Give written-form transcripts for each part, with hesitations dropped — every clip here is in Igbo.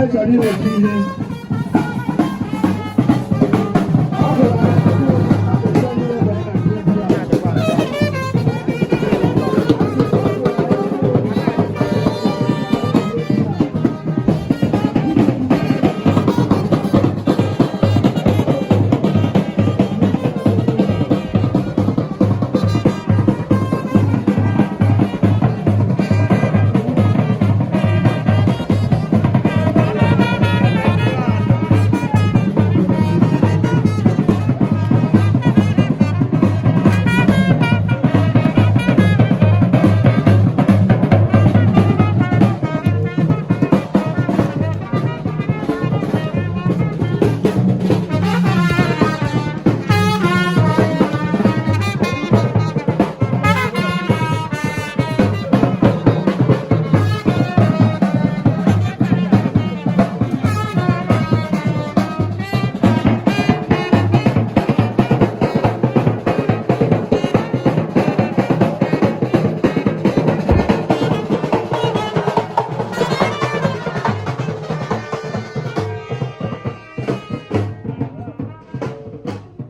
Anyị chọrọ iweta ihe. Ọ bụ na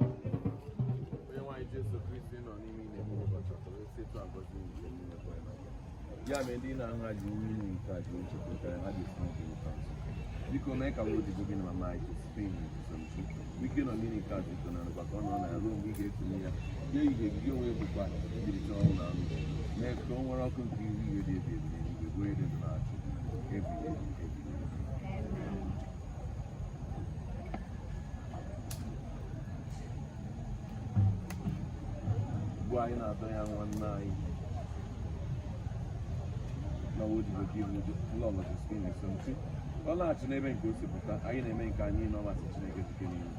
Onye nwe anyị Jesu Kristi nọ n'ime ị na-eme ụbọchị atọ wee si etu a gọzie unu niile kwa ya. Ya mere ndị na-ahụ ha ji nri nke a ji nchepụta ha ji esi nke ụka nso. Biko mee ka nwa odibo gị na mama anyị Josephine Esomchi ike nọ n'ime nke a dị nso na ndokwa ka ọ nọ na ya ruo mgbe ị ga-etinye ya nye ihe gị onwe bụkwa mbilite ọnwụ na ndụ mee ka o nwere ọkụ nke ihu ihe dị ebi ebi n'eluigwe bụ onye dị ndụ na-achị ebighị ebi ebighị ebi. Ugbu anyị na-adọ ya nwanne anyị na odibo gị bụ Lọlọ Josephine Esomchi ọ laghachi n'ebe nke o si pụta. Anyị na-eme nke anyị na ọ masị Chineke jike n'ihu.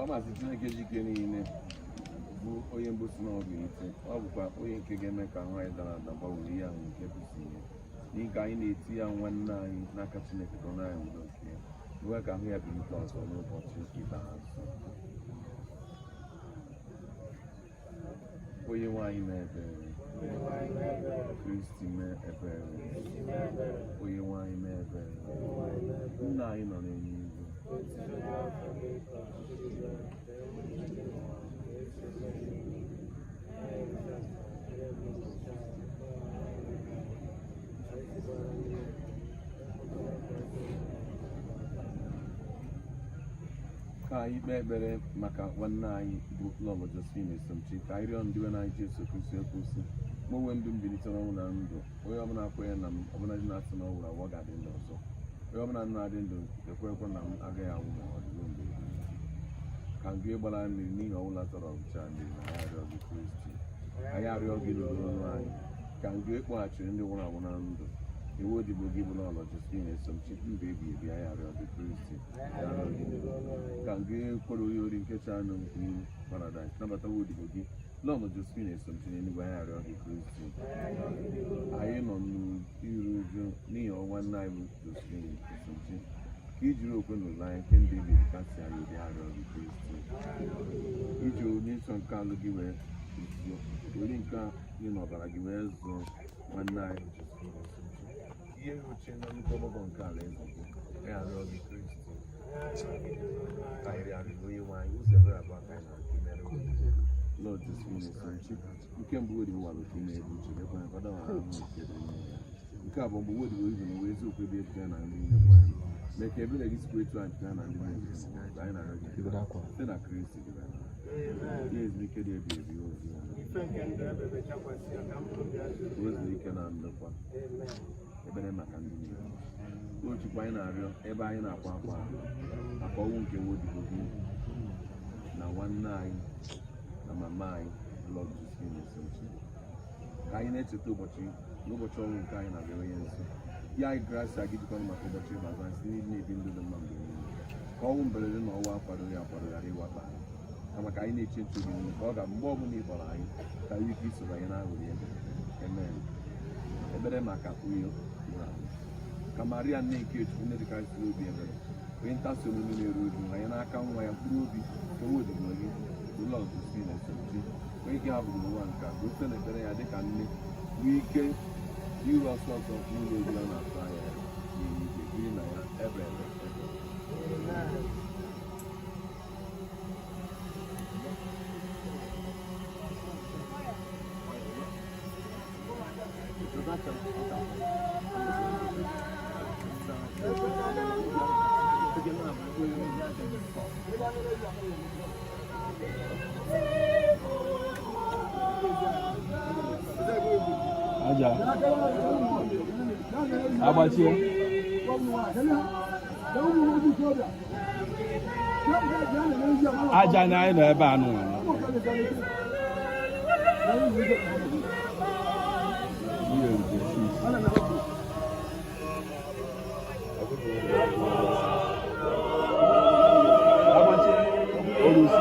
Ọ masị Chineke jike niile bụ onye mbụ si n'ọgụ ite. Ọ bụkwa onye nke ga-eme ka ahụ anyị dara ada gbanwee ihe ahụ nke bụzi ihe n'ihi ka anyị na-eti ya nwanne anyị n'aka Chineke ka ọ nara anyị udo nke ya nwee ka ahụ ya bilite ọzọ n'ụbọchị ikpeazụ. Onye nwe anyị mee ebere. Kristi mee ebere. Onye nwe anyị mee ebere. Nna anyị nọ n'eluigwe. Ka anyị kpee ekpere maka nwanne anyị bụ Lọlọ Josephine Esomchi, ka anyị rịọ ndị nwe anyị Jesu Kristi ekwu sị, mụ onwe m bụ mbilite n'ọnwụ na ndụ, onye ọbụla kwenye na m ọbụla dị na-asị na ọ nwụrụ anwụ, ọ ga-adị ndụ ọzọ. Onye ọbụla na-adị ndụ nke kwerekwa na m agaghị anwụ ma ọ dị ruo mgbe ebighị ebi. Ka ngị gbara mmiri n'ihi ọnwụ latara ọgụcha mmiri na anyị arịọ gị Kristi, anyị arịọ gị nụrụ ọnụ anyị. Ka ngị kpọghachiri ndị nwụrụ anwụ na ndụ, iwu odibo gị bụ Lọlọ Josephine Esomchi mba ebi ebi, anyị arịọ gị Kristi, anyị arịọ gị nụrụ. Ka ngị kwere onye ori nke chara nụ n'ihu paradaịs nabatawa odibo gị Lọlọ Josephine Esomchi n'eluigwe, anyị arịọ gị Kristi. Anyị nọ n'iru uju n'ihi ọnwụ nwanne anyị bụ Josephine Esomchi, ka i jiri okwe na olileanya nke ndụ ebi ebi kasị anyị obi, arịọ gị Kristi. Iji onye nsọ nke alụ gị wee zụọ were nke gị na ọbara gị wee zụọ nwanne anyị bụ Josephine Esomchi ihe uche na nnukwu ọgbakọ nke ala eze gị, anyị arịọ gị Kristi. Ka anyị rịọ arịrịọ onye nwe anyị ụzọ ebere abụọ ka anyị na-arịọ ka i mere Lọlọ Josephine Esomchi. Nke mbụ, odibo nwara oke ime ebe uche mekwa ya ka ọ dawara ahụ nke dị n'ime ya. Nke abụọ, mgbe odibo ibu na uwe eziokwu ebe ejikọ ya na ndị niile kwa ya, mee ka ebere gị sikwa etu a jikọ ya na ndị niile ka anyị na-arịọ gị site na Kristi gị bịara ya ezumike dị ebi ebi ozi ya. Ife nke ndụ ebebe chakwasị ya ka mkpụrụ obi azụ. O zuru ike na ndokwa. Amen. Ekpere maka ndị niile. O Chukwu, anyị na-arịọ ebe anyị na-akwa akwa maka ọnwụ nke nwa odibo gị na nwanne anyị na mama anyị Lọlọ Josephine Esomchi, ka anyị na-echeta ụbọchị n'ụbọchị ọnwụ nke anyị na-abịa onye nso ya anyị grasia gị jikọrọ maka ụbọchị ikpeazụ anyị si n'ịdị na-ebi ndụ dị mma mgbe niile, ka ọnwụ mberede na ọnwụ akwadoghị akwado ghara ịwakpa anyị, kama ka anyị na-eche nche oge niile ka ọ ga mgbe ọbụla ị kpọrọ anyị ka anyị ike isoro anyị na-aṅụrị ebe. Amen. Ekpere maka onye nwụrụ anwụ. Ka Maria nne nke Chukwu nne dịkarịsịrị obi ebere, onye ntasi omume na-eru uju, hanye n'aka nwa ya mkpụrụ obi nke nwa odibo gị bụ Lọlọ Josephine Esomchi, onye nke hapụrụ n'ụwa nke a, ka o site n'ekpere ya dịka nne nwee ike iru ọsọ ọsọ n'ụlọ obi ọ na-atụ anya ya n'eluigwe, biri na ya ebe ebe ebe. Aja. Agbachie. Aja na anyị nọ ebe a nụnwa. Ihe rute 6. Agbachie. Oru 6.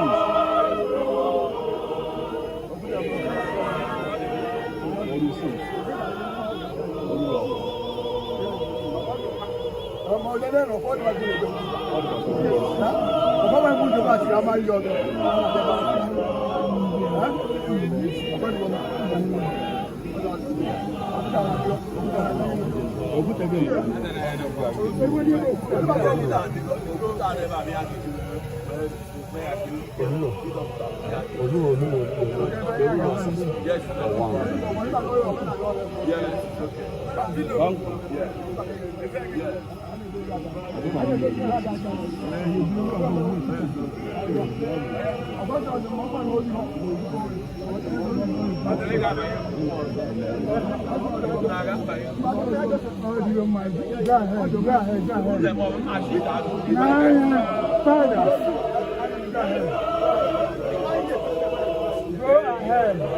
Oru 6. Oru ọkụ. Ọmọ ọlẹ́dẹ̀ rọ̀ fọ́ọ̀dù wájú rẹ̀ jọ. Ọ̀pọ̀ máa ń kú ìjọba àti àmà yọ ọ̀dọ̀. Go ahead, go ahead. Nine, five. Go ahead, go ahead. Go ahead. Go ahead.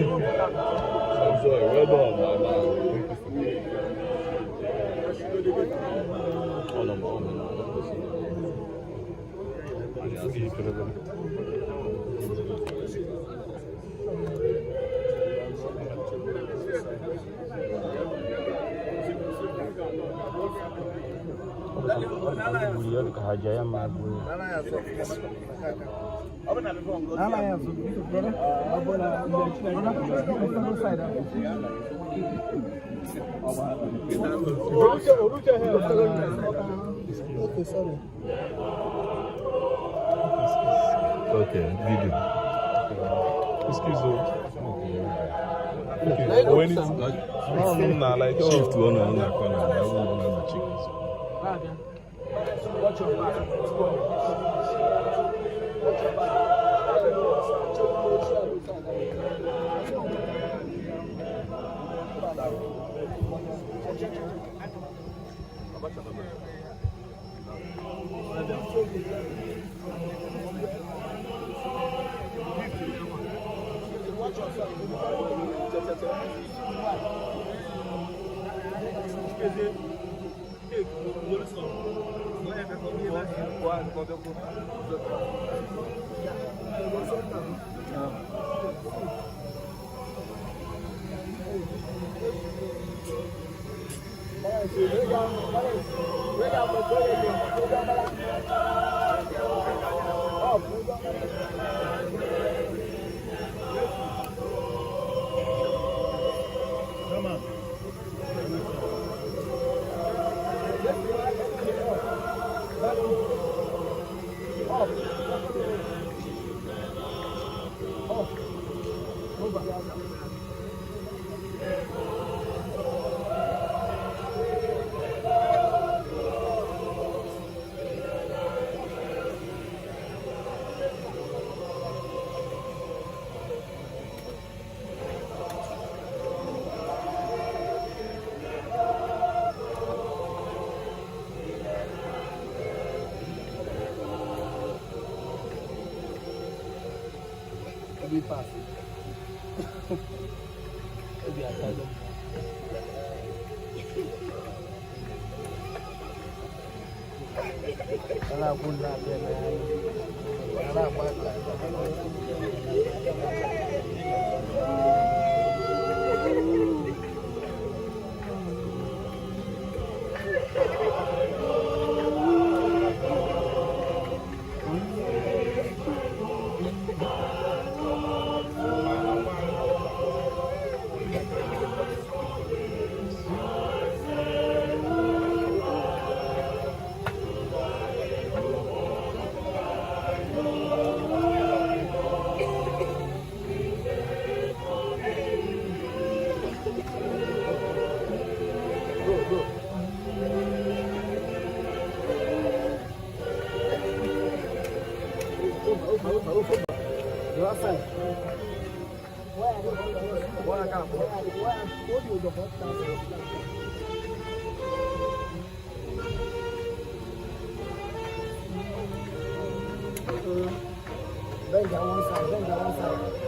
I'm sorry, well done, my man. Okay, sorry. Okay, video. Excuse me. Okay. When it's no, like Shift one on that corner. I won't know the chickens. Watch your back. Watch your back. Bend that one side, bend that one side.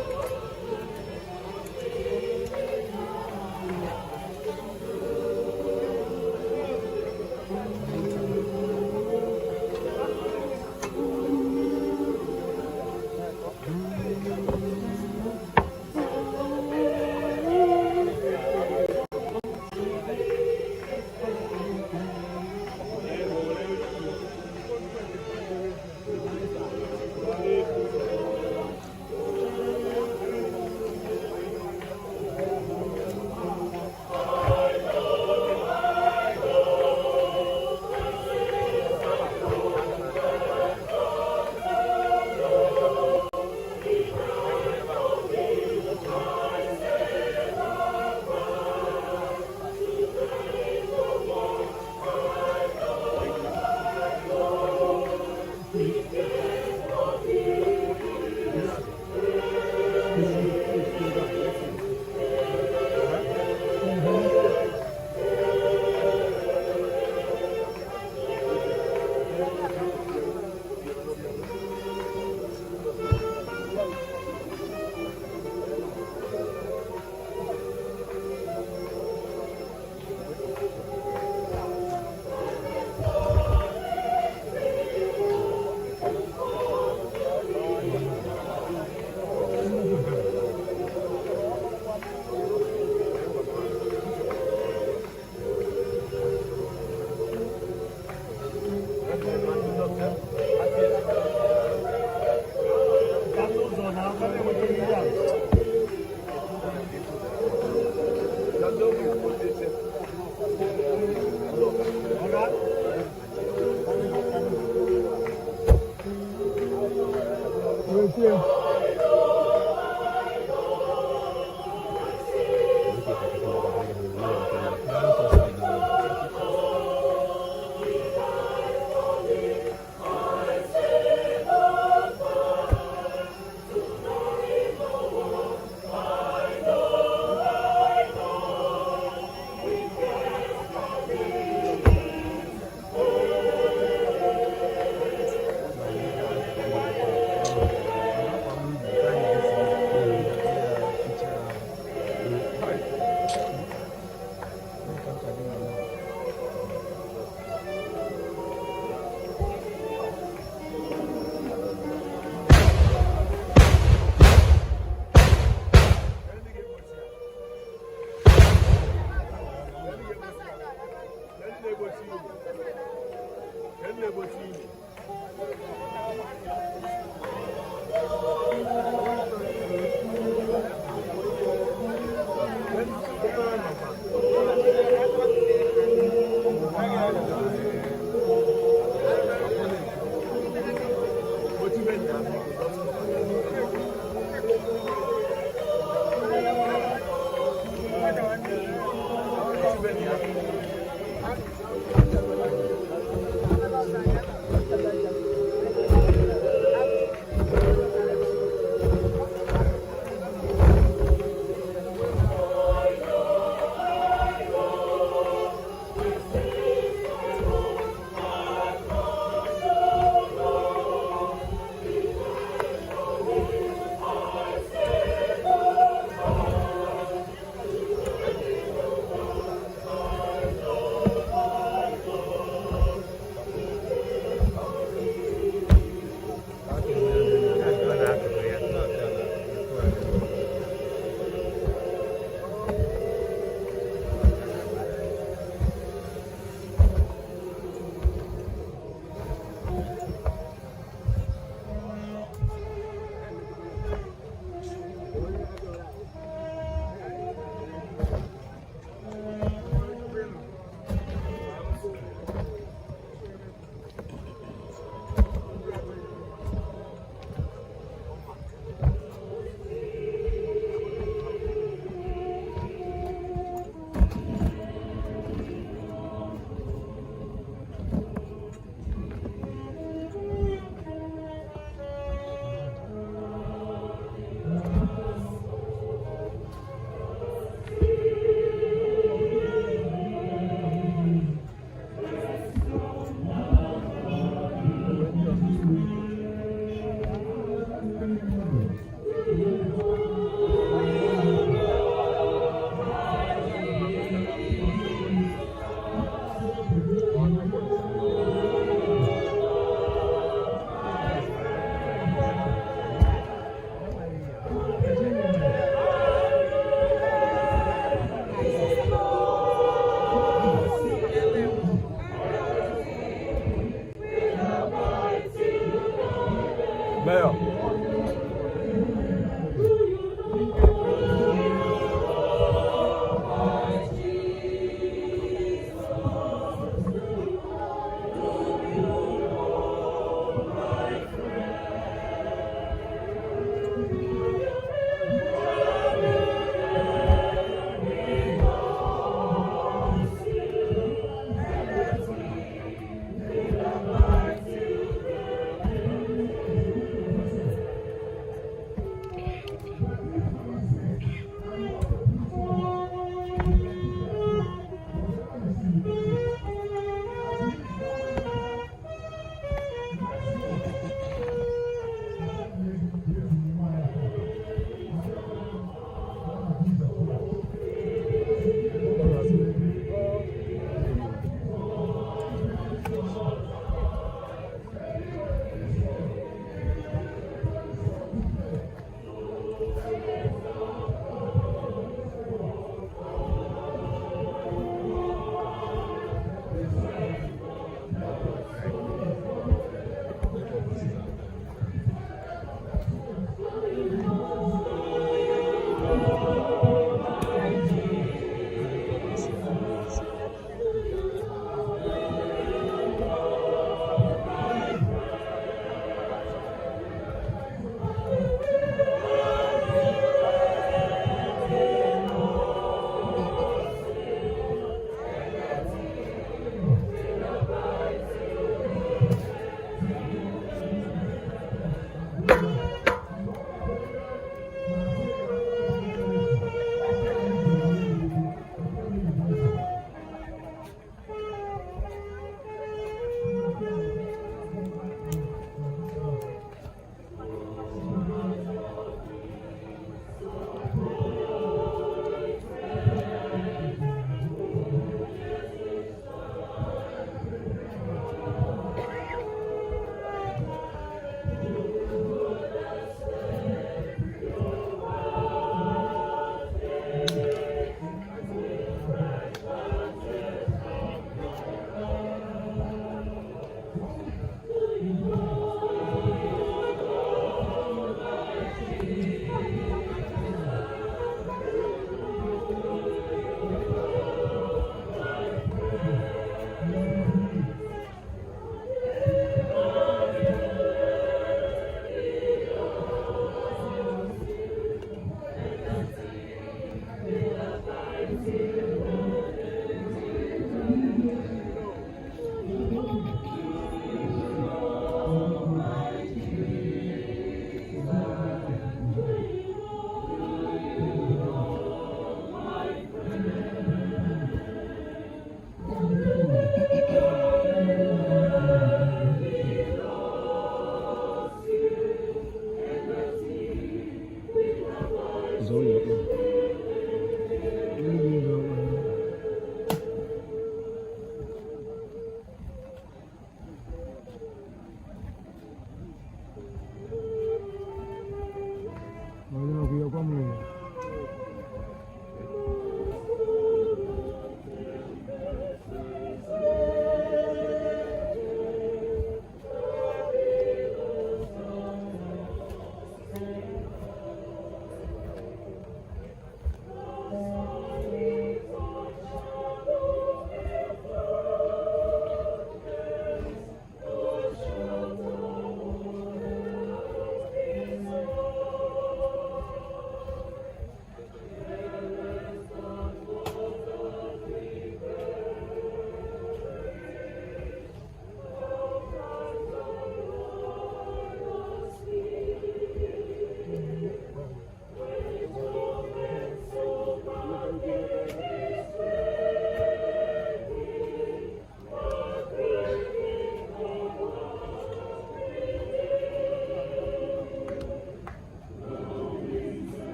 Mayor.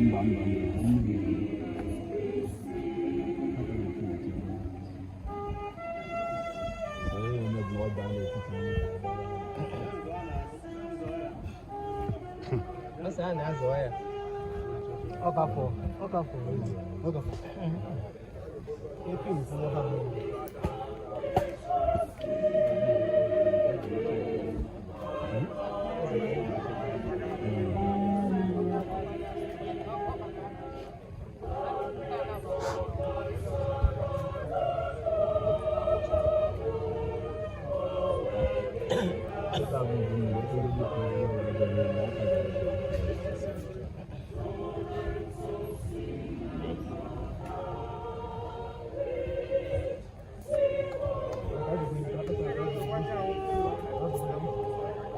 Mba, mba, mba. Ọsọ a na-azụ ya. Ọkafọ, ọkafọ, ọkafọ. Epi nkwụ ha.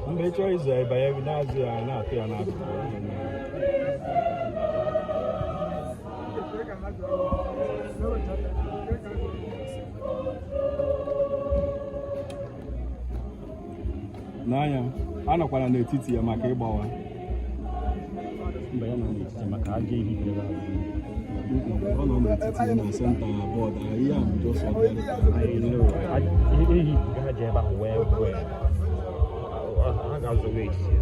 Mgbe ị chọrọ ịzụ ya, ịbanye na-azụ ya, na-atụ ya n'akụkụ. N'anya, anọkwala n'etiti ya maka ịgbawa. Mba, ya nọ n'etiti maka aja ehi bịara azụ. Ọ nọ n'etiti ya na senta bọọdụ, ihe a bụ just ordinary. I know. Ehi ga-aja ebe ahụ wee wee. Ha ga-azọwa etiti ya.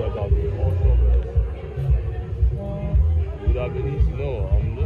Would have been more strawberries. It would have been easy. No, I'm